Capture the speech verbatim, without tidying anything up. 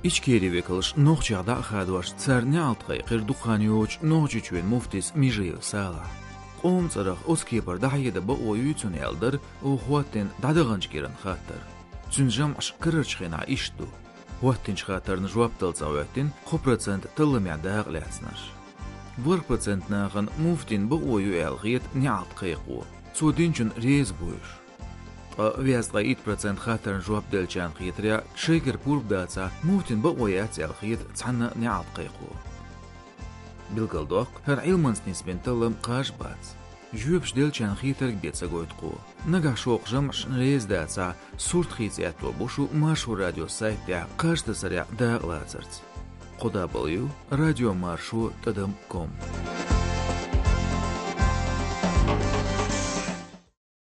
Ичкери векалш нохчех дӀа а хадош, царна неӀалт кхайкхира дукха хан йоцучу Нохчийчоьнан муфтис Межиев Салахь. Къоман цӀарах оцу кепара дӀахьедан бакъо юй цуьнан аьлла дара оха хӀоттийна дӀадаханчу кӀиран хаттар. Цуьнан жамӀаш карарчу хенахь иштта ду. ХӀоттийначу хаттарна жоп дала цӀа хӀоьттина кхо процент талламехь дакъа лаьцнарш. ВорхӀ процент нахана муфтина бакъо ю аьлла хета неӀалт кхайкхо, цо динчунна реза бу уьш. Ткъа везткъе итт процент хаттарна жоп деллачарна хетарехь, шайгара пурба дацахь, муфтина бакъо яц аьлла хета цхьанна а неӀалт кхайкхо. Билгалдоккху, хӀара Ӏилманца нисбина таллам кхаж бац. Жоьпаш деллачарна хетарг бен ца гойту кхо. Нагахь шолгӀа жамӀашна реза дацахь, сурт хийца аьтто бу шу Маршо радион сайта тӀехь кхаж тасарехь дакъа лацарца. Кхо дабл ю радио маршо тӀадам ком.